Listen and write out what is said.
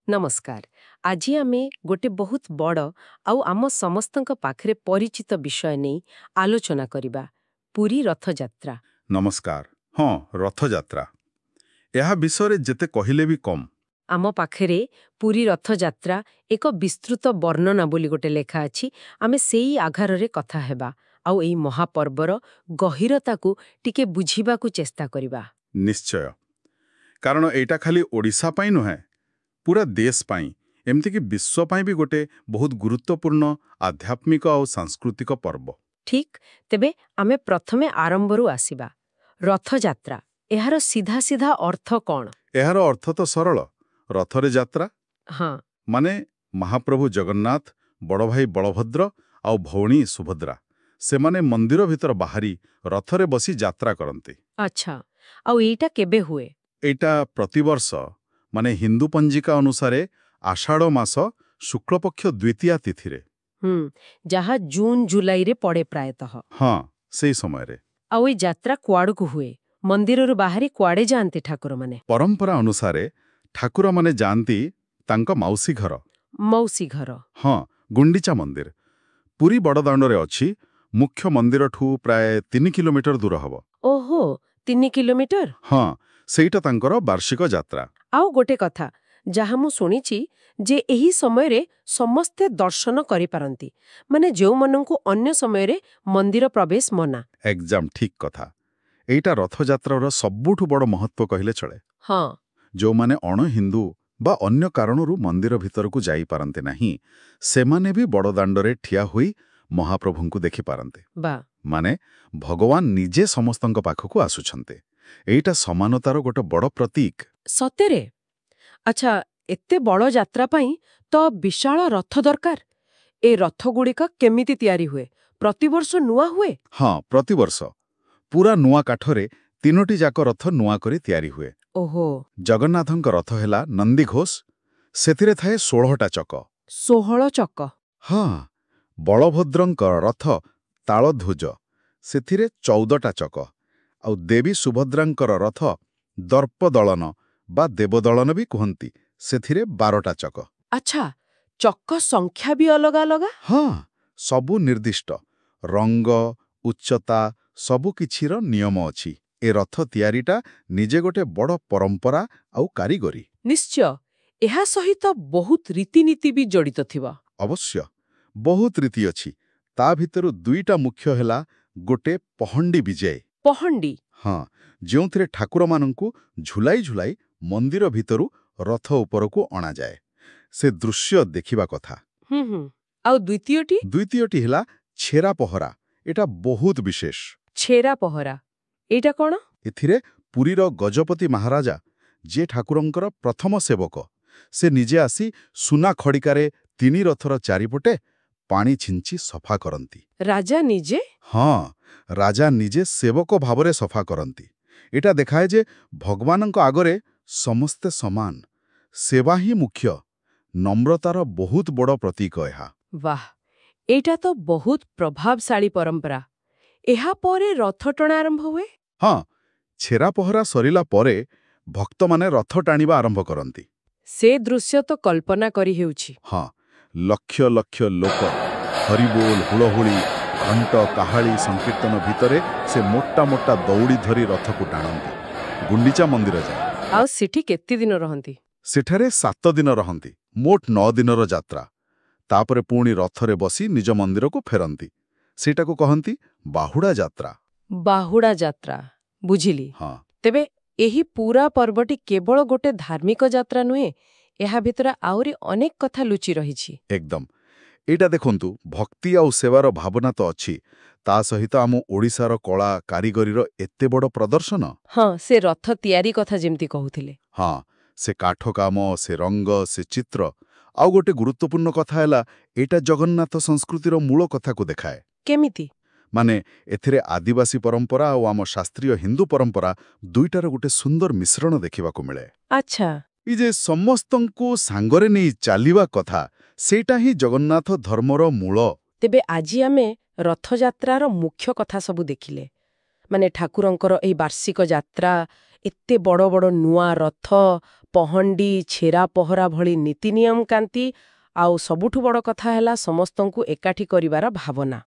ନମସ୍କାର। ଆଜି ଆମେ ଗୋଟେ ବହୁତ ବଡ଼ ଆଉ ଆମ ସମସ୍ତଙ୍କ ପାଖରେ ପରିଚିତ ବିଷୟ ନେଇ ଆଲୋଚନା କରିବା, ପୁରୀ ରଥଯାତ୍ରା। ନମସ୍କାର। ହଁ, ରଥଯାତ୍ରା। ଏହା ବିଷୟରେ ଯେତେ କହିଲେ ବି କମ୍। ଆମ ପାଖରେ ପୁରୀ ରଥଯାତ୍ରା ଏକ ବିସ୍ତୃତ ବର୍ଣ୍ଣନା ବୋଲି ଗୋଟେ ଲେଖା ଅଛି। ଆମେ ସେଇ ଆଧାରରେ କଥା ହେବା ଆଉ ଏଇ ମହାପର୍ବର ଗହୀରତାକୁ ଟିକେ ବୁଝିବାକୁ ଚେଷ୍ଟା କରିବା। ନିଶ୍ଚୟ। କାରଣ ଏଇଟା ଖାଲି ଓଡ଼ିଶା ପାଇଁ ନୁହେଁ, ପୁରା ଦେଶ ପାଇଁ, ଏମିତିକି ବିଶ୍ୱ ପାଇଁ ବି ଗୋଟେ ବହୁତ ଗୁରୁତ୍ୱପୂର୍ଣ୍ଣ ଆଧ୍ୟାତ୍ମିକ ଆଉ ସାଂସ୍କୃତିକ ପର୍ବ। ଠିକ୍। ତେବେ ଆମେ ପ୍ରଥମେ ଆରମ୍ଭରୁ ଆସିବା। ରଥଯାତ୍ରା, ଏହାର ସିଧା ସିଧା ଅର୍ଥ କ'ଣ? ଏହାର ଅର୍ଥ ତ ସରଳ, ରଥରେ ଯାତ୍ରା। ମାନେ ମହାପ୍ରଭୁ ଜଗନ୍ନାଥ, ବଡ଼ ଭାଇ ବଳଭଦ୍ର ଆଉ ଭଉଣୀ ସୁଭଦ୍ରା, ସେମାନେ ମନ୍ଦିର ଭିତର ବାହାରି ରଥରେ ବସି ଯାତ୍ରା କରନ୍ତି। ଆଚ୍ଛା, ଆଉ ଏଇଟା କେବେ ହୁଏ? ଏଇଟା ପ୍ରତିବର୍ଷ, ମାନେ ହିନ୍ଦୁ ପଞ୍ଜିକା ଅନୁସାରେ ଆଷାଢ଼ ମାସ ଶୁକ୍ଳପକ୍ଷ ଦ୍ୱିତୀୟା ତିଥିରେ। ଯାହା ଜୁନ୍ ଜୁଲାଇରେ ପଡ଼େ ପ୍ରାୟତଃ। ହଁ, ସେଇ ସମୟରେ। ଆଉ ଏଇ ଯାତ୍ରା କୁଆଡ଼କୁ ହୁଏ? ମନ୍ଦିରରୁ ବାହାରି କୁଆଡ଼େ ଯାଆନ୍ତି ଠାକୁରମାନେ? ପରମ୍ପରା ଅନୁସାରେ ଠାକୁରମାନେ ଯାଆନ୍ତି ତାଙ୍କ ମାଉସୀ ଘର। ମାଉସୀ ଘର। ହଁ, ଗୁଣ୍ଡିଚା ମନ୍ଦିର। ପୁରୀ ବଡ଼ଦାଣ୍ଡରେ ଅଛି, ମୁଖ୍ୟ ମନ୍ଦିରଠୁ ପ୍ରାୟ 3 କିଲୋମିଟର ଦୂର ହବ। ଓହୋ, 3 କିଲୋମିଟର! ହଁ, ସେଇଟା ତାଙ୍କର ବାର୍ଷିକ ଯାତ୍ରା। ଆଉ ଗୋଟେ କଥା, ଯାହା ମୁଁ ଶୁଣିଛି ଯେ ଏହି ସମୟରେ ସମସ୍ତେ ଦର୍ଶନ କରିପାରନ୍ତି, ମାନେ ଯେଉଁମାନଙ୍କୁ ଅନ୍ୟ ସମୟରେ ମନ୍ଦିର ପ୍ରବେଶ ମନା। ଏକଦମ୍ ଠିକ୍ କଥା। ଏଇଟା ରଥଯାତ୍ରାର ସବୁଠୁ ବଡ଼ ମହତ୍ତ୍ୱ କହିଲେ ଚଳେ। ଯେଉଁମାନେ ଅଣହିନ୍ଦୁ ବା ଅନ୍ୟ କାରଣରୁ ମନ୍ଦିର ଭିତରକୁ ଯାଇପାରନ୍ତି ନାହିଁ, ସେମାନେ ବି ବଡ଼ଦାଣ୍ଡରେ ଠିଆ ହୋଇ ମହାପ୍ରଭୁଙ୍କୁ ଦେଖିପାରନ୍ତି। ମାନେ ଭଗବାନ ନିଜେ ସମସ୍ତଙ୍କ ପାଖକୁ ଆସୁଛନ୍ତି। ଏଇଟା ସମାନତାର ଗୋଟେ ବଡ଼ ପ୍ରତୀକ। ସତରେ। ଆଚ୍ଛା, ଏତେ ବଡ଼ ଯାତ୍ରା ପାଇଁ ତ ବିଶାଳ ରଥ ଦରକାର। ଏ ରଥଗୁଡ଼ିକ କେମିତି ତିଆରି ହୁଏ? ପ୍ରତିବର୍ଷ ନୂଆ ହୁଏ? ହଁ, ପ୍ରତିବର୍ଷ ପୁରା ନୂଆ କାଠରେ ତିନୋଟି ଯାକ ରଥ ନୂଆ କରି ତିଆରି ହୁଏ। ଜଗନ୍ନାଥଙ୍କ ରଥ ହେଲା ନନ୍ଦିଘୋଷ, ସେଥିରେ ଥାଏ 16ଟା ଚକ। 16 ଚକ। ହଁ। ବଳଭଦ୍ରଙ୍କ ରଥ ତାଳଧ୍ୱଜ, ସେଥିରେ 14ଟା ଚକ। ଆଉ ଦେବୀ ସୁଭଦ୍ରାଙ୍କର ରଥ ଦର୍ପଦଳନ ବା ଦେବଦଳନ ବି କୁହନ୍ତି, ସେଥିରେ 12ଟା ଚକ। ଆଚ୍ଛା, ଚକ ସଂଖ୍ୟା ବି ଅଲଗା ଅଲଗା? ହଁ, ସବୁ ନିର୍ଦ୍ଦିଷ୍ଟ। ରଙ୍ଗ, ଉଚ୍ଚତା, ସବୁ କିଛିର ନିୟମ ଅଛି। ଏ ରଥ ତିଆରିଟା ନିଜେ ଗୋଟେ ବଡ଼ ପରମ୍ପରା ଆଉ କାରିଗରୀ। ନିଶ୍ଚୟ। ଏହା ସହିତ ବହୁତ ରୀତିନୀତି ବି ଜଡ଼ିତ ଥିବ। ଅବଶ୍ୟ, ବହୁତ ରୀତି ଅଛି। ତା ଭିତରୁ ଦୁଇଟା ମୁଖ୍ୟ ହେଲା, ଗୋଟେ ପହଣ୍ଡି ବିଜେ। ପହଣ୍ଡି। ହଁ, ଯେଉଁଥିରେ ଠାକୁରମାନଙ୍କୁ ଝୁଲାଇ ଝୁଲାଇ ମନ୍ଦିର ଭିତରୁ ରଥ ଉପରକୁ ଅଣାଯାଏ। ସେ ଦୃଶ୍ୟ ଦେଖିବା କଥା। ହୁଁ ହୁଁ ଆଉ ଦ୍ୱିତୀୟଟି? ଦ୍ୱିତୀୟଟି ହେଲା ଛେରା ପହରା। ଏଟା ବହୁତ ବିଶେଷ। ଛେରା ପହରା, ଏଇଟା କ'ଣ? ଏଥିରେ ପୁରୀର ଗଜପତି ମହାରାଜା, ଯିଏ ଠାକୁରଙ୍କର ପ୍ରଥମ ସେବକ, ସେ ନିଜେ ଆସି ସୁନା ଖଡ଼ିକାରେ ତିନି ରଥର ଚାରିପଟେ ପାଣି ଛିଞ୍ଚି ସଫା କରନ୍ତି। ରାଜା ନିଜେ? ହଁ, ରାଜା ନିଜେ ସେବକ ଭାବରେ ସଫା କରନ୍ତି। ଏଇଟା ଦେଖାଏ ଯେ ଭଗବାନଙ୍କ ଆଗରେ ସମସ୍ତେ ସମାନ, ସେବା ହିଁ ମୁଖ୍ୟ। ନମ୍ରତାର ବହୁତ ବଡ଼ ପ୍ରତୀକ ଏହା। ବାଃ, ଏଇଟା ତ ବହୁତ ପ୍ରଭାବଶାଳୀ ପରମ୍ପରା। ଏହା ପରେ ରଥ ଟଣା ଆରମ୍ଭ ହୁଏ? ହଁ, ଛେରା ପହରା ସରିଲା ପରେ ଭକ୍ତମାନେ ରଥ ଟାଣିବା ଆରମ୍ଭ କରନ୍ତି। ସେ ଦୃଶ୍ୟ ତ କଳ୍ପନା କରିହେଉଛି। ହଁ, ଲକ୍ଷ ଲକ୍ଷ ଲୋକ, ହରିବୋଲ, ହୁଳହୁଳି, ଘଣ୍ଟ, କାହାଳି, ସଂକୀର୍ତ୍ତନ ଭିତରେ ସେ ମୋଟା ମୋଟା ଦଉଡ଼ି ଧରି ରଥକୁ ଟାଣନ୍ତି ଗୁଣ୍ଡିଚା ମନ୍ଦିର ଯାଏ। ଆଉ ସେଠି କେତେ ଦିନ ରହନ୍ତି? ସେଠାରେ 7 ଦିନ ରହନ୍ତି, ମୋଟ 9 ଦିନର ଯାତ୍ରା। ତାପରେ ପୁଣି ରଥରେ ବସି ନିଜ ମନ୍ଦିରକୁ ଫେରନ୍ତି। ସେଇଟାକୁ କହନ୍ତି ବାହୁଡ଼ା ଯାତ୍ରା। ବାହୁଡ଼ା ଯାତ୍ରା, ବୁଝିଲି। ତେବେ ଏହି ପୁରା ପର୍ବଟି କେବଳ ଗୋଟେ ଧାର୍ମିକ ଯାତ୍ରା ନୁହେଁ, ଏହା ଭିତରେ ଆହୁରି ଅନେକ କଥା ଲୁଚି ରହିଛି। ଏକଦମ। ଏଇଟା ଦେଖନ୍ତୁ, ଭକ୍ତି ଆଉ ସେବାର ଭାବନା ତ ଅଛି, ତା ସହିତ ଆମ ଓଡ଼ିଶାର କଳା କାରିଗରୀର ଏତେ ବଡ଼ ପ୍ରଦର୍ଶନ। ହଁ, ସେ ରଥ ତିଆରି କଥା ଯେମିତି କହୁଥିଲେ। ହଁ, ସେ କାଠ କାମ, ସେ ରଙ୍ଗ, ସେ ଚିତ୍ର। ଆଉ ଗୋଟେ ଗୁରୁତ୍ୱପୂର୍ଣ୍ଣ କଥା ହେଲା, ଏଇଟା ଜଗନ୍ନାଥ ସଂସ୍କୃତିର ମୂଳ କଥାକୁ ଦେଖାଏ। କେମିତି? ମାନେ ଏଥିରେ ଆଦିବାସୀ ପରମ୍ପରା ଆଉ ଆମ ଶାସ୍ତ୍ରୀୟ ହିନ୍ଦୁ ପରମ୍ପରା ଦୁଇଟାର ଗୋଟେ ସୁନ୍ଦର ମିଶ୍ରଣ ଦେଖିବାକୁ ମିଳେ। ଏଇ ଯେ ସମସ୍ତଙ୍କୁ ସାଙ୍ଗରେ ନେଇ ଚାଲିବା କଥା, ସେଇଟା ହିଁ ଜଗନ୍ନାଥ ଧର୍ମର ମୂଳ। ତେବେ ଆଜି ଆମେ ରଥଯାତ୍ରାର ମୁଖ୍ୟ କଥା ସବୁ ଦେଖିଲେ, ମାନେ ଠାକୁରଙ୍କର ଏହି ବାର୍ଷିକ ଯାତ୍ରା, ଏତେ ବଡ଼ ବଡ଼ ନୂଆ ରଥ, ପହଣ୍ଡି, ଛେରା ପହରା ଭଳି ନୀତି ନିୟମ କାନ୍ତି, ଆଉ ସବୁଠୁ ବଡ଼ କଥା ହେଲା ସମସ୍ତଙ୍କୁ ଏକାଠି କରିବାର ଭାବନା।